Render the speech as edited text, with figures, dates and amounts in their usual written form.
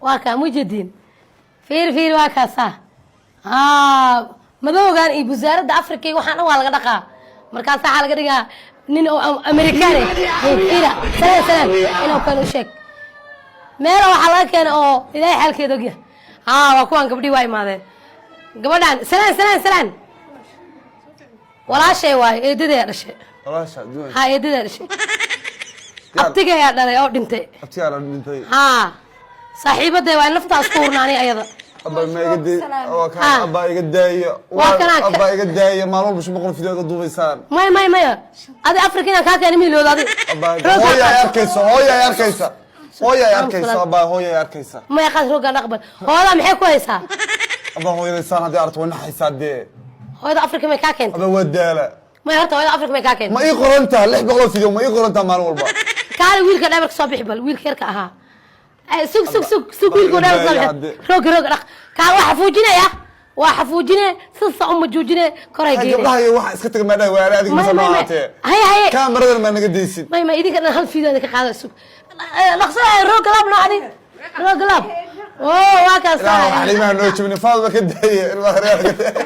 Waa kaa mujadiin. Fiir, fiir, waa kaasaa. Haa, madowgan iyo wasaaradda Africa iyo waxaan dhan waa laga dhaqaa. Markaas waxaa laga dhigaa nin oo Amerikaan eh. Fiira, salaan, salaan inuu kan u sheeg. Meela waxaa laga keenay oo Ilaahay xaalkeeda ogyahay. Haa, waa kuwaan gabdhii, waa imaadeen. Gabadhan salaan, salaan, salaan. Walaashay waayo, eedadeyaa dhashay. Walaasha duwan. Haa, eedadeyaa dhashay, abtigayaa dhalay oo dhintay. Abtigaa la dhintay. Haa, saaxiibaday waa, naftaa isku hurnaanay ayada. Abba, ma iga day waa Ah. kaan. Abba, iga daaya. Waa kanaa. Abba, iga daaya. Maalin walba 500 video ga duubaysaan. Maya, maya, maya, adi Afrika inaan kaa keena miilooda adi. Abba, Rooggaa hooya ay qaad. arkaysa, hooya ay arkaysa, hooya ay arkaysa, abba, hooya ay arkaysa. Maya, qaad rooggaan, aqbal. Hooyadaa maxay ku haysaa? Abba, hooyadaysaan haddii aragto way naxaysaa dee. Hooyada Afrika may kaa keentay? Abba, waa daala. Maya, horta hooyada Afrika may kaa keentay? Ma ii qorantaa 600 video? Ma ii qorantaa maalin walba? Kaali, wiilka dhabarka soo bixi bal, wiilka yarka ahaa. Ay, sug, sug, sug, sug. Wiilku dhabarka soo bixi. Rooga, rooga dhaq. Kaa waa xafuujinaya, waa xafuujine, sasa uma joojine, koray geene. Gabdhaha iyo waxa iska taga maadhaha waala adiga. Maya. Masa Maya, maya. noocaatee? Haye, haye. Kaamaradan maa naga daysid? May, may, idinka dhan hal video idinka qaada. Sug, dhaqso. Rooga laab noo, adig rooga laab. Oo waa kaas. Ilaa xaliimaha noo jabin, Faadma ka daaya, ilmaha reer ka daaya.